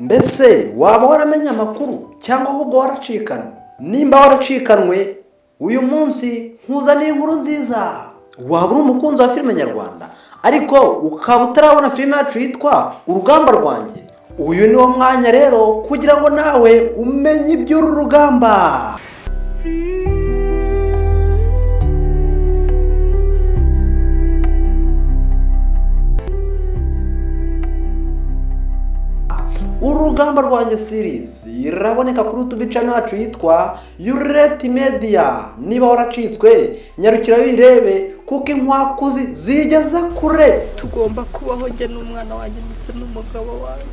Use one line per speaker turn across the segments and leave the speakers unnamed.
Mbese waba waramenye amakuru cyangwa ahubwo waracikanwe? Nimba waracikanwe, uyu munsi nkuzaniye inkuru nziza. Waba uri umukunzi wa filime nyarwanda ariko ukaba utarabona filime yacu yitwa Urugamba Rwanjye, uyu ni wo mwanya rero kugira ngo nawe umenye iby'uru rugamba. Urugamba Rwanjye series iraboneka kuri YouTube channel yacu yitwa Yureti Media. Niba waracitswe, nyarukira uyirebe kuko inkwakuzi zigeze kure.
Tugomba kubaho, njye n'umwana wanjye ndetse n'umugabo wanjye.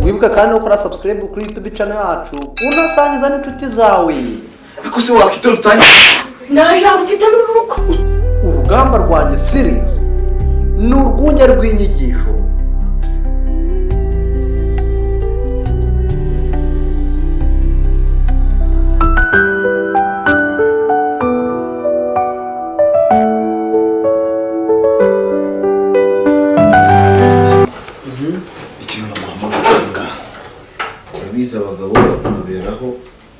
Wibuke kandi no gukora subscribe kuri YouTube channel yacu, unasangiza n'inshuti zawe.
Ariko se wakitonda utangiye?
Nta jambo mfite muri uru rugo.
Urugamba Rwanjye series ni urwunge rw'inyigisho.
Ikintu naguhamagara ngaha, urabizi abagabo baberaho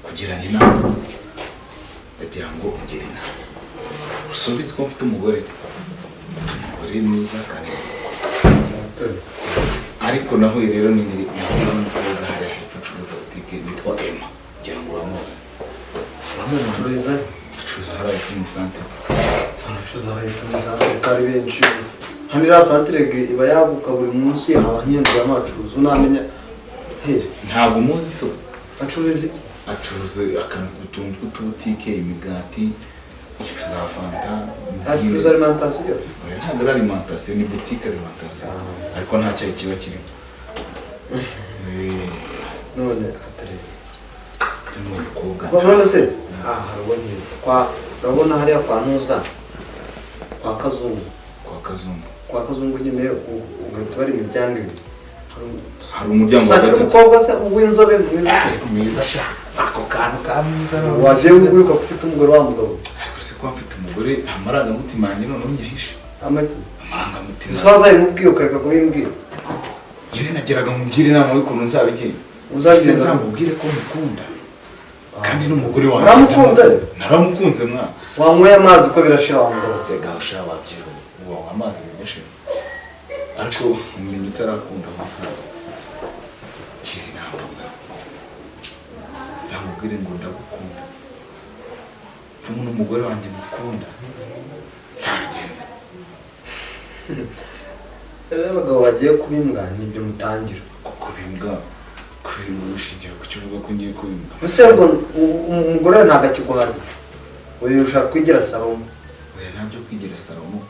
kugirana inama. Ndagira ngo ungire inama. Gusa urabizi ko mfite umugore, mfite umugore mwiza kandi, ariko nahuye rero ni nahuye n'umukobwa hariya hepfo ucuruza butike witwa Emma. Ngira ngo uramuzi. Uramubona?
Acuruza?
Acuruza hariya hepfo mu isantere.
Abacuruza bayicuruza kuko ari benshi hano. Iriya santire iba yaguka buri munsi, haba hiyongeramo abacuruzi, unamenya he?
Ntabwo muzi so?
Acuruza iki?
Acuruza akantu, utuntu tw'utubutike, imigati, ifu za fanta.
Acuruza alimentation?
Oya, ntabwo ari alimentation, ni boutique alimentation, ariko nta cyayi kiba kirimo.
None akatureba?
Ni umukobwa.
None se hari uwo nketse kwa, urabona hariya kwa Ntuza, kwa Kazungu.
Kwa Kazungu?
Kwa Kazungu nyine, ugahita bari imiryango ibiri.
Hari umuryango wa
Sakira
gatatu.
Umukobwa se w'inzobe mwiza?
Mwiza sha, ako kantu ka mwiza.
Waje wibuka ko ufite umugore wa mugabo.
Ariko se kuba mfite umugore, amarangamutima yanjye noneho nyahishe?
Amaki?
Amarangamutima.
Ese wazabimubwiye ukareka kubimbwira?
Nyine nageraga ngo ngire inama y'ukuntu nzabigenza.
Uzabigenza?
Ese nzamubwire ko mukunda kandi n'umugore wanjye?
Uramukunze?
Naramukunze mwana.
Wanyweye amazi ko birashira wa mugabo.
Se gaho sha, wabyiruka wanywa amazi bigashira, ariko umenya utarakunda aho ntabwo gira inama mwana. Nzamubwire ngo ndagukunda, mvuge n'umugore wanjye mukunda, nzabigenza?
Iyo abagabo bagiye kuba imbwa nibyo mutangira.
Kuko bimbwa kubera ushingira ku cyo uvuga ko ngiye kuba imbwa?
Ese ngo umugore we ntabwo akiguhari, uyu ushaka kwigira salomo?
Oya, ntabyo kwigira salomo.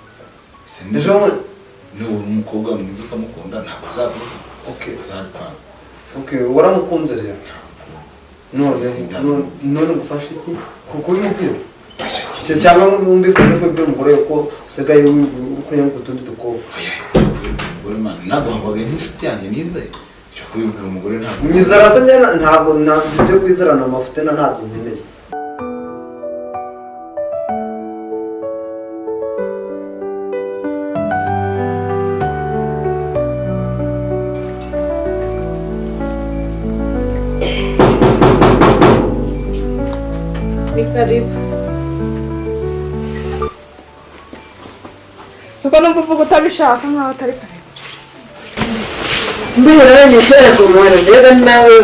Se
Ejo bundi.
Nubona umukobwa mwiza ukamukunda, ntabwo uzabikora?
Okay.
Uzabipanga.
Okay, waramukunze rero none?
Sinda-
None ngufashe iki kubimubwira? Cyangwa mbifuje ko ibyo umugore ko usigaye uri kunywa ku tundi dukobwa?
Oya, umugore man, naguhamagaye nk'inshuti yanjye nizeye. Icyo kubibwira umugore ntabwo.
Mwizera se? Njye ntabwo ibyo kwizerana amafuti na ntabyo nkeneye.
Ni karibu. Siko numva uvuga utabishaka nkaho atari karibu.
Mbere rero nishobora kumara mbega nawe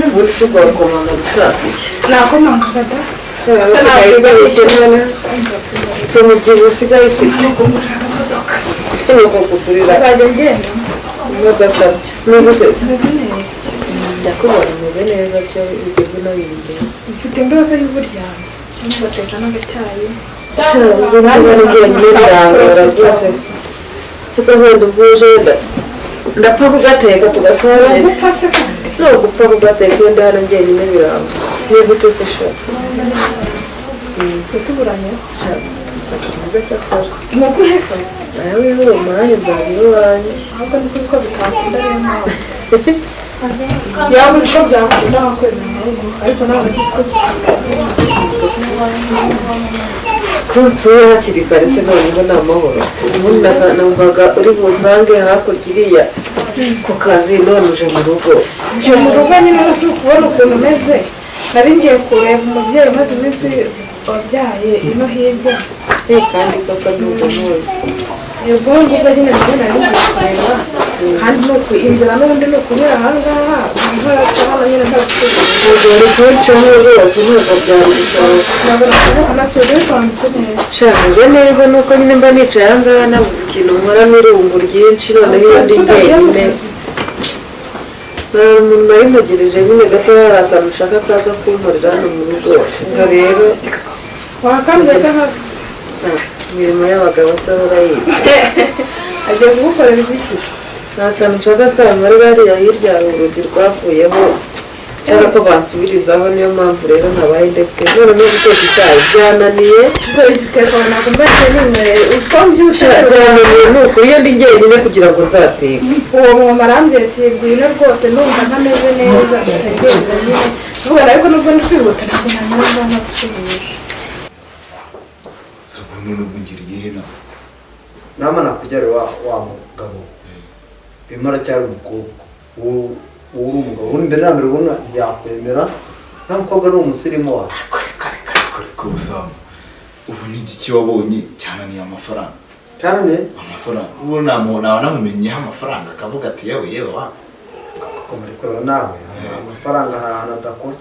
ubundi si wakomanga gushaka iki?
Nakomangaga da.
Se waba usigaye ubyibushye none, si umubyibuho usigaye ufite?
Ntabwo ngushaka imodoka.
Nuko kugurira
Nzajya ngenda.
Imodoka byo meze ute se?
Meze neza.
Ndakubona umeze neza byo, ibyo nabindi.
Mfite imbeho se y'uburyamo, ntugateka n'agacyayi.
Ubwo ndabona njyenyine birangora rwose, tukazenda ubwuje ndapfa kugateka tugasangira.
Gupfa se kandi?
Ni ugupfa kugateka, iyo ndi hano njyenyine birangora. Meze ute se sha?
Tuburanye.
Sha, ufite umusatsi mwiza cyakora.
Inkoko ihese.
Nawe umwanya nzajya iwanjye.
Ahubwo niko uzi ko bitakunda, niyo mpamvu yaba uzi ko byakunda wakwemera mu rugo, ariko nawe uzi ko
Ko nsuye hakiri kare se noneho ni amahoro? Ubundi numvaga uri bunsange hakurya iriya. Ku kazi none uje mu rugo.
Nje mu rugo nyine nose uri kubona ukuntu umeze. Nari ngiye kureba umubyeyi umaze iminsi wabyaye ino hirya.
Kandi koko nubwo muzi.
Ubwo ngubwo nyine nibwo nari ngiye kureba. Kandi ni uku inzira n'ubundi ni ukunyura aha ngaha. Ntaraca hano nyine ntabwo.
Uri kuncaho rwose ntabwo byari gushoboka.
Ntabwo nashoboka nasuye uri kwambutse neza.
Sha meze neza nuko nyine mba nicaye aha ngaha nabuze ikintu nkora n'irungu ryinshi noneho iyo ndi njyenyine. Umuntu nari ntegereje nyine gato hari akantu nshaka kaza kunkorera hano mu rugo. Ubwo rero
Wakambeshya nka
imirimo y'abagabo se urayizi.
Agiye kugukorera ibiki?
Nta kantu nshaka kankorera hariya hirya hari urugi rwavuyeho nshaka ko bansubirizaho, niyo mpamvu rero nabaye ndetse none no guteka icyayi byananiye.
Igitego ntabwo mbaye ninyweye uzi ko mbyutse.
Byananiye ni ukuri iyo ndi njyenyine kugira ngo nzateke.
Uwo mumama arambwira ati ngwino rwose numva ntameze neza ndagenda nyine vuba, ariko nubwo ndi kwihuta ntabwo nanyura ntasubije.
Ubwo none ubwo ungiriye he nawe?
Nama nakujyare wa mugabo Emma aracyari umukobwa, wowe uri umugabo ubu mbere na mbere ubona ntiyakwemera nta mukobwa ari umusirimu wawe.
Ariko Busama, ubu ni igiki wabonye cyananiye amafaranga?
Cyane
amafaranga ubu naba namumenyeho amafaranga akavuga ati yewe yewe wa
kumurikora nawe amafaranga nta hantu adakora.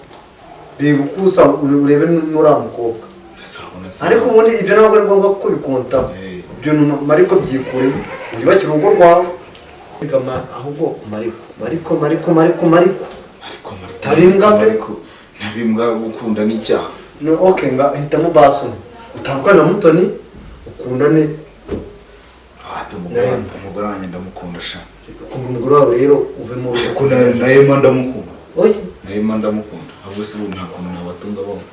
Reba ukusa urebe n'uriya mukobwa. Ariko ubundi ibyo ntabwo ari ngombwa kubikontaho, ibyo mariko byikuremo wiyubakire urugo rwawe. Ahubwo mariko mariko mariko mariko mariko ntabimbwa pe,
ntabimbwa gukunda n'icyaha.
Okay, nga hitamo basoni utandukane na Mutoni ukundane.
Umugore wanjye ndamukunda sha.
Ukunda umugore wawe rero uve mu rugo.
Ariko na Emma ndamukunda. Na Emma ndamukunda. Ahubwo se ubu nta kuntu nabatunga bombi.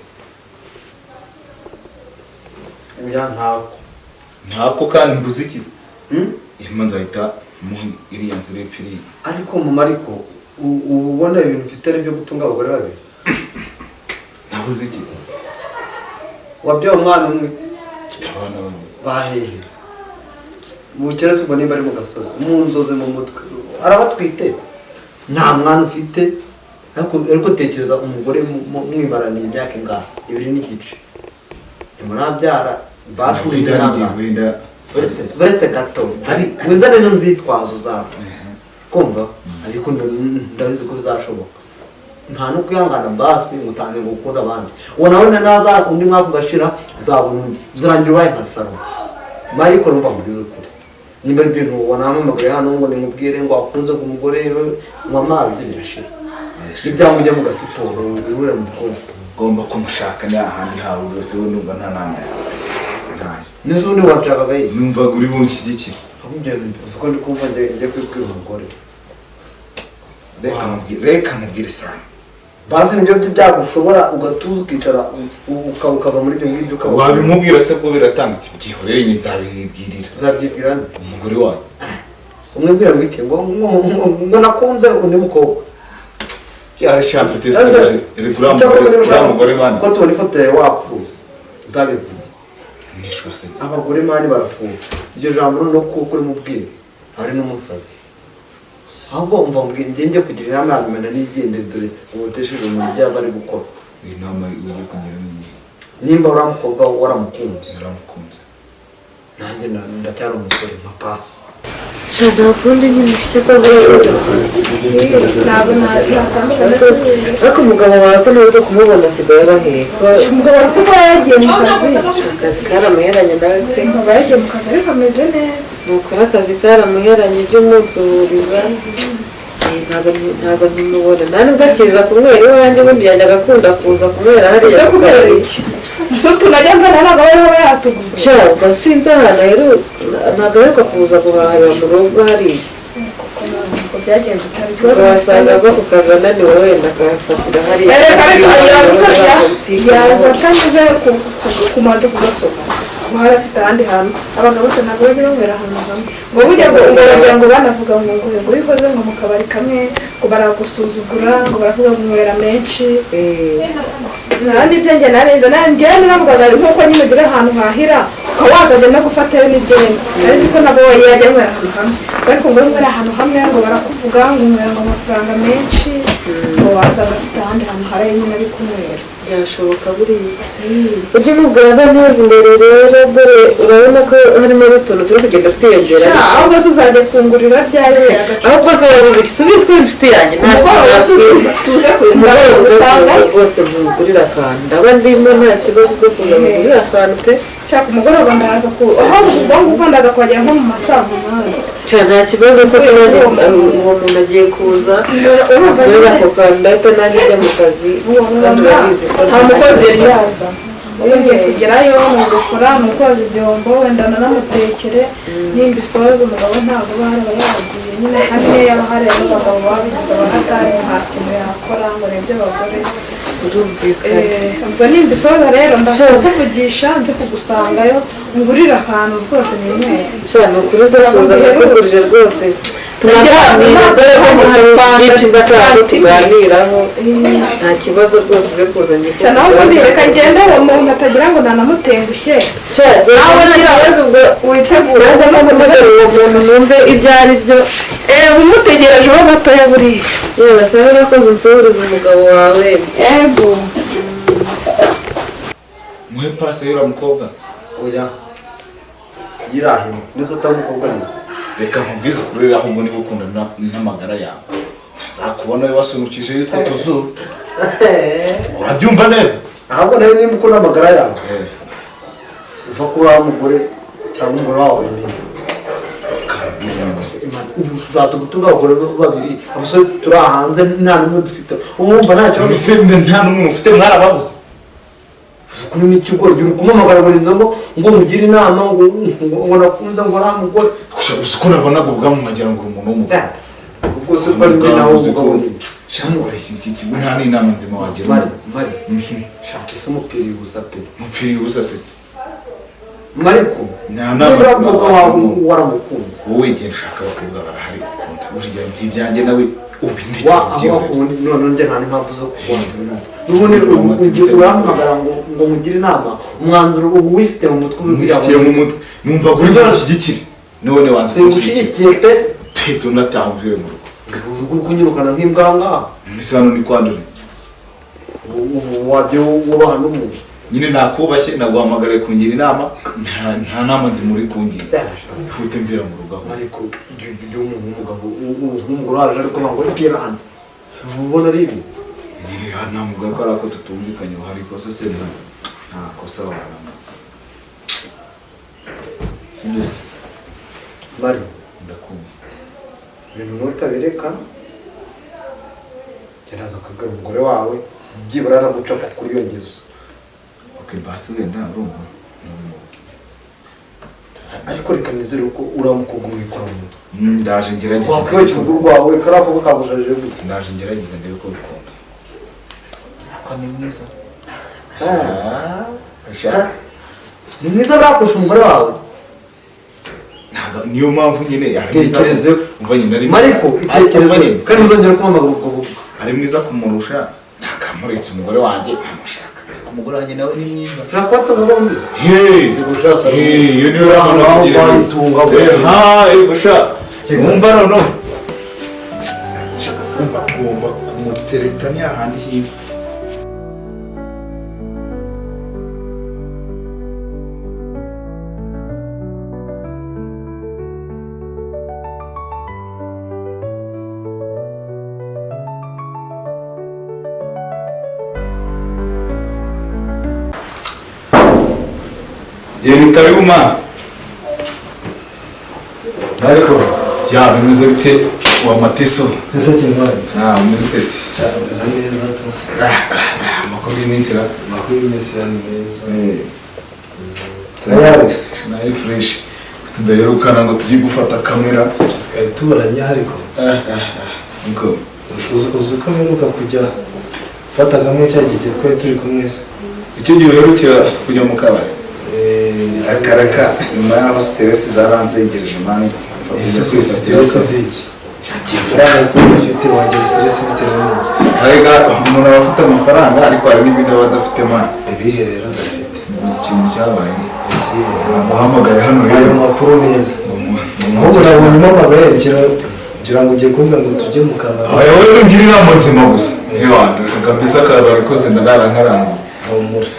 Oya ntako.
Ntako kandi mbuze ikiza. Emma nzahita muha iriya nzu epfo iriya.
Ariko mu mariko ubu ubona ibintu ufite ari byo gutunga abagore babiri.
Nabuze ikiza.
Wabyaye umwana umwe.
Abana babiri.
Bahehe. Mu keretse ubwo nimba ari mu gasozi, mu nzozi mu mutwe. Arabatwite. Nta mwana ufite. Ariko tekereza umugore mwimaraniye imyaka ingahe? 2.5. Ntimurabyara basi
wenda
uretse gato ari wiza neza nzitwazo zawe. Kumva ariko ndabizi ko bizashoboka. Nta no kwihangana basi ngutange gukunda abandi. Uwo nawe naza undi mwaka ugashira uzabona undi. Uzarangira ubaye nka Salomo. Mariko numva mubwiza ukuri. Nimba ari ibintu wanampamagaye hano ngo nimubwire ngo akunze ku mugore nywa amazi birashira. Ibyamujya mu gasiporo wihure mu mukobwa.
Ngomba kumushaka ni ahandi hawe rwose we numva nta nama yawe. Ntayo.
Nese ubundi washakaga iyi?
Numvaga uri bunshyigikire.
Ahubwo uzi ko ndi kumva njye kwibwira umugore.
Reka mubwire sana.
Basi nibyo byagushobora ugatuza ukicara ukava muri ibyo ngibyo ukaba.
Wabimubwira se ko biratanga iki? Byihorere njye nzabimwibwirira.
Uzabyibwira nde?
Umugore wawe.
Umwibwira ngo iki? Ngo nakunze undi mukobwa.
Byarashyira mfite sitaje. Uriya mugore mani.
Ko tubona ifoto yawe wapfuye. Uzabivuge.
Nishwe se.
Abagore mani barafuye. Iryo jambo no kuko uri mubwira. Ari n'umusazi. Ahubwo umva mbwira njye kugira inama ya nyuma n'igende dore ubutesheje umuntu byaba ari gukora.
Inama uri kugira ni
nimba uriya mukobwa waramukunze.
Naramukunze.
Nanjye ndacyari umusore nka pasi.
Sha nta kundi nyine cyakoze
Ntabwo natandukana.
Ariko umugabo wawe ko nubwo kumubona asigaye abaheka.
Umugabo wawe ko yagiye mu kazi.
Akazi karamuheranye nawe pe.
Umugabo yagiye mu kazi ariko ameze neza.
Ni ukuri akazi karamuheranye ibyo umunsuhuriza. Ntabwo ntimubona. Nta nubwo akiza kunywera iwanjye, ubundi yajyaga akunda kuza kunywera hariya.
Ese kubera iki? Ese tunajya nzana ntabwo aba ariho yatuguze.
Cyangwa sinzi ahantu ntabwo aheruka kuza guhahira mu rugo hariya.
Kuko byagenze utari ikibazo.
Wasanga aza ku kazi ananiwe wenda akahafatira hariya.
Yaza atanyuze kumanza kugasoma. Ngo hari afite ahandi hantu. Abagabo bose ntabwo bajya banywera ahantu hamwe. Ngo burya ngo baragira ngo banavuga ngo ngo iyo ukoze ngo mu kabari kamwe ngo baragusuzugura ngo baravuga ngo unywera menshi. Nta n'ibyo njye narenze nanjye naravugaga nk'uko nyine ugira ahantu hahira ukaba wazajya no gufatayo n'ideni ariko ko nabo yajya anywera ahantu hamwe ariko ngo unywera ahantu hamwe ngo barakuvuga ngo unywera ngo amafaranga menshi ngo wazaga afite ahandi hantu hari nyine ari kunywera
Byashoboka buriya ujye umubwira aza nteze imbere rero dore urabona ko harimo n'utuntu turi kugenda twiyongera
Sha, ahubwo se uzajya kungurira ryari agacupa
ahubwo se wabuze igisubizo inshuti yanjye nta kintu
umugoroba
nakwiba
tuze
umugoroba uze kuza
kugusanga
rwose ntugurira akantu ndaba ndimo nta kibazo uze kuza ngurira akantu pe
Shaka umugoroba ndaza ku aho ubwo ngubwo ndaza kuhagera nko mu ma saa munani
Cya nta kibazo se ko nanjye uwo muntu agiye kuza
urumva
agurira ako kantu ndahita nanjye njya mu kazi kandi urabizi ko
nta mukozi yari yaza ubu ngiye kugerayo ni ugufura ni ukoza ibyombo wenda nanamutekere nimba isoza umugabo ntabwo aba ahari aba yagiye nyine kandi niyo yaba ahari rero abagabo baba bigize abahatari nta kintu yakora ngo ni iby'abagore
Birumvikana.
Ubwo nimba isoza rero ndaza kukuvugisha nze kugusangayo ngurire akantu rwose ninywere
Sha ni ukuri uze kuza nakugurije rwose tunaganira dore ko hari byinshi ndashaka ko tuganiraho nta kibazo rwose uze kuza njye
cyane aho ubundi reka ngende uwo muntu atagira ngo nanamutengushye
nawe nta kibazo ubwo
witegure
nanjye mpamagare uwo muntu numve ibyo ari byo
umutegereje uwo gatoya buriya
yewe sabe urakoze unsuhurize umugabo wawe
ego
Muhe pasi y'uriya mukobwa.
Oya yirahima neza atari umukobwa nyine.
Reka nkubwize ukuri rero ahubwo niba ukunda n'amagara yawe azakubona we wasunukije yitwa tuzuru urabyumva neza
Ahubwo nawe nimba ukunda amagara yawe
Eh,
uva kuri wa mugore cyangwa umugore wawe nyine. Ubu ushatse gutunga abagore babiri abasore turi hanze nta n'umwe dufite ubu wumva nta kibazo
ese nta n'umwe mufite mwarababuze
Uzi ukuri n'ikigoryi uri kumamagara buri nzu ngo ngo mugire inama ngo ngo ngo nakunze ngo nta mugore
Gusa uzi ko nabonaga ubwamwe nkagira ngo uri umuntu w'umugabo
ubwo se ko ari njye nawe umugabo nyine
Cyangwa iki iki iki nta n'inama nzima wagira
mari mari shaka ese umupiriye ubusa pe
mupfiriye ubusa se
mariko
nta nama
niba
nzima
umukobwa wawe
wagira
waramukunze
wowe genda ushaka abakobwa barahari ukunda burya njye ibyanjye nawe ubinekere
wa aho
byihorere.
wakundi none njye nta n'impamvu zo kubanza n'ubundi ubu urampamagara ngo ngo mugire inama umwanzuro ubu wifite mu mutwe
mwifitiye mu mutwe numva kuri mushyigikire none wanze kunshyigikira
singushyigikiye pe
tuhita unataha umvire mu rugo
uzi uri kunyirukana nk'imbwa ngaha
none se hano ni kwandure
ubu wajya wubaha n'umuntu
nyine nakubashye naguhamagariye kungira inama nta nama nzima uri kungira ihute mvira mu rugo aho
ariko iyo umuntu w'umugabo nk'umugore waje ariko ntabwo ipfira hano ubona ari ibi
nyine nta mugabo ko ari ako tutumvikanye hari ikosa se nta kosa warama sibyo se
bari
ndakumva
ibintu nutabireka gerageza kubwira umugore wawe byibura araguca kuri iyo ngeso
ok basi wenda urumva ntubimubwire
ariko reka nizere ko uriya mukobwa umwikora mu mutwe
Ndaje ngerageze
wakwibagirwa urugo rwawe kariya kobwa kagusharije gute
ndaje ngerageze ndebe ko bikunda ariko ni mwiza
ni mwiza bwakurusha umugore wawe
ntabwo niyo mpamvu nyine ari mwiza
Itekerezeho.
umva nyine ari mwiza.
mariko
Ariko umva
itekerezeho
nyine,
kandi uzongera kumamagara ubwo bukwe
ari mwiza kumurusha ntakamuretse umugore wanjye ntamushaka ariko umugore wanjye nawe ni mwiza
ushaka kubatunga bombi
Hey!
Gushasa.
Hey, iyo niyo nama
Aho
nakugira.
wayitunga
Eh, ha, eh, gusha. Wumva noneho. Sha, umva ugomba kumutereta ni hahandi hiwe. Ye ni karibu mana.
Ariko
Ya bimeze bite wa Mateso?
ese kintwari
Ah, umeze ute se?
cyane umeze neza tu
Amakuru y'iminsi ra.
amakuru y'iminsi ni meza
Eh,
tayari
nayo fresh. Tudaherukana ngo tujye gufata kamera.
twari tuburanye ariko
Niko.
uzi ko mperuka kujya gufata kamwe cya gihe twari turi kumwe se
Icyo gihe uherukira kujya mu kabari.
Eh,
Akaraka nyuma yaho stress zaranzengereje mani.
ese si stress ziki amafaranga kuba ufite wagira stress bitewe n'iki
Arega umuntu aba afite amafaranga ariko hari n'ibindi aba adafite mani.
ibihe rero ndafite
Uzi ikintu cyabaye. Namuhamagaye hano rero.
Ayo makuru meza. Ahubwo nabonye umpamagaye ngira ngo ugiye kumbwira ngo tujye mu kabari.
Oya, wowe ntugira inama nzima gusa. Ewa, kabisa akabari kose ndarara nkaranguye.
Humura.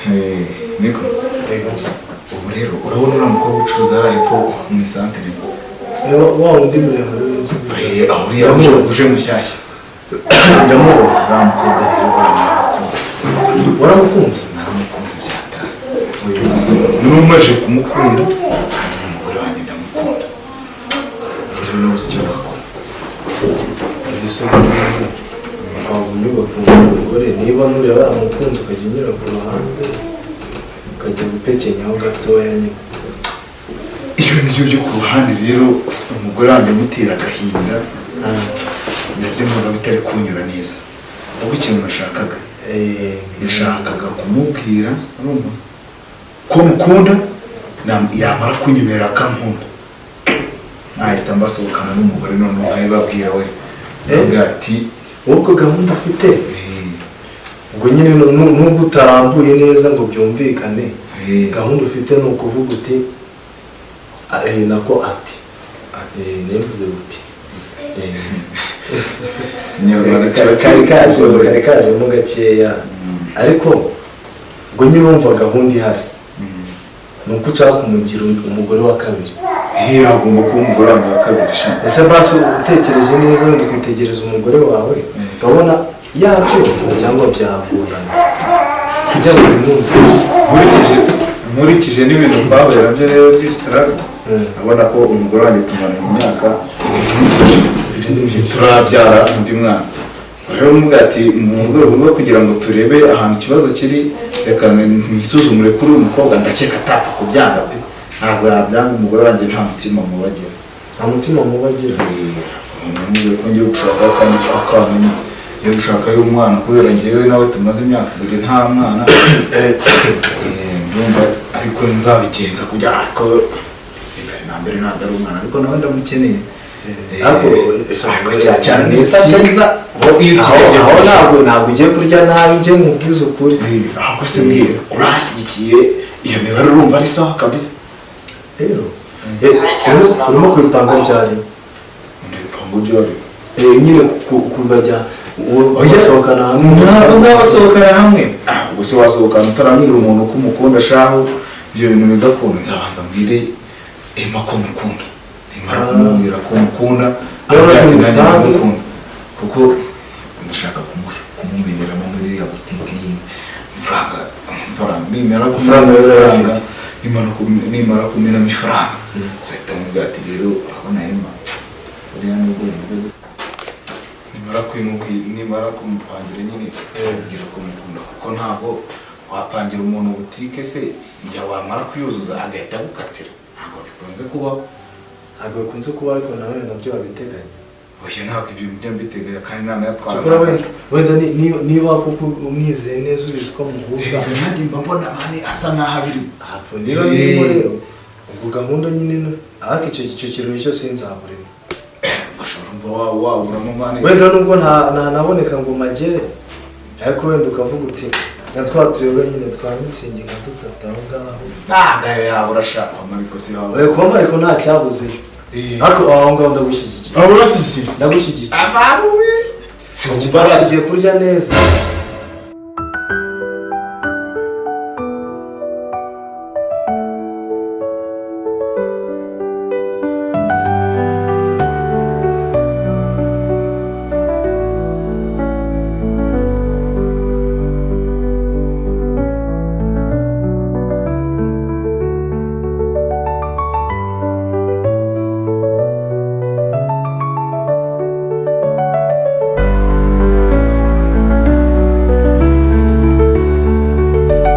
Niko. Ubu rero urabona uriya mukobwa ucuruza hariya hepfo mu isantere.
Wa wundi muremure w'inzobe.
Aho uriya uje mushyashya.
Ndamubona.
Uriya mukobwa rero uramukunze.
Waramukunze?
Naramukunze byatari. Niba umaze kumukunda kandi n'umugore wanjye ndamukunda. Rero nabuze icyo nakora.
Igisobanuro waba ugakunda umugore niba nuriya waramukunze ukajya unyura ku ruhande ukajya gupekenyaho gatoya nyine.
Iyo nibyo byo ku ruhande rero umugore wanjye amutera agahinda nabyo numva bitari kunyura neza. Ahubwo ikintu nashakaga yashakaga kumubwira urumva ko mukunda, yamara kunyemerera akankunda nahita mbasohokana n'umugore noneho nkabibabwira we. Ati
ubwo gahunda ufite ubwo nyine nubwo utarambuye neza ngo byumvikane, gahunda ufite ni ukuvuga uti nako ati nevuze uti kari kajemo gakeya, ariko ubwo nyine wumva gahunda ihari ni uko ushaka kumugira umugore wa kabiri.
Agomba kuba umugore wanjye wa kabiri.
Ese basi utekereje neza wenda ukitegereza umugore wawe urabona yabyumva cyangwa byagorana kugira ngo bimwumvishe?
Nkurikije n'ibintu twahuye nabyo rero by'isitarago, urabona ko umugore wanjye tumaranye imyaka turabyara undi mwana. Rero mubwira ati mu rwego rwo kugira ngo turebe ahantu ikibazo kiri, reka nisuzumure kuri uyu mukobwa, ndakeka atapfa kubyanga pe. Ntabwo yabyanga, umugore wanjye nta mutima mubagira.
Nta mutima mubagira.
Ngiye ko ngiye gushaka kandi akana ngiye gushaka y'umwana kubera ngewe nawe tumaze imyaka 2 nta mwana. Ndumva ariko nzabigenza kugira ariko na mbere ntabwo ari umwana ariko nawe ndamukeneye. Ariko cyane ni cyiza
aho ntabwo ugiye kurya nabi njye nkubwize ukuri.
Ahubwo se mbwira urashyigikiye iyo mibare urumva ari sawa kabisa?
Rero urimo kubipanga ryari?
Ndabipanga ryari?
Nyine kubajya wasohokana hamwe.
Ntabwo nzabasohokana hamwe. Ubwo se wasohokana utaramwira umuntu ko umukunda shaho ibyo bintu bigakunda? Nzabanza mbwire Emma ko mukunda, nimara kumubwira ko mukunda ati nanjye ndamukunda kuko ndashaka kumumenyeramo muri iriya butike y'amafaranga. Amafaranga nimara kumenamo ifaranga nzahita mubwira ati rero urabona Emma uriya nubwo nimara kumupangira nyine mubwira ko mukunda kuko ntabwo wapangira umuntu butike se njya wamara kuyuzuza agahita agukatira. Ntabwo bikunze kubaho.
Ntabwo bikunze kubaho ariko nawe nabyo wabiteganya.
Oya ntabwo ibyo bijya mbiteganya kandi ntanayatwara.
Wenda niba kuko umwizeye neza ubizi ko muhuza.
Nanjye mba mbona mani asa nkaho abirimo.
Niba birimo rero ubwo gahunda nyine ariko icyo kirori cyose nzaburemo.
Bashobora waburamo mani.
Wenda nubwo ntanaboneka ngo magere ariko wenda ukavuga uti na twa tuyoga nyine twa mitsingi nka dutatu aho ngaho.
Ntabwo yabura ashaka mariko si habuze.
Kuba mariko nta cyabuzeyo. Ariko aho ngaho ndagushyigikiye.
Aho urashyigikiye?
Ndagushyigikiye.
Abantu wese.
Ugiye kurya neza.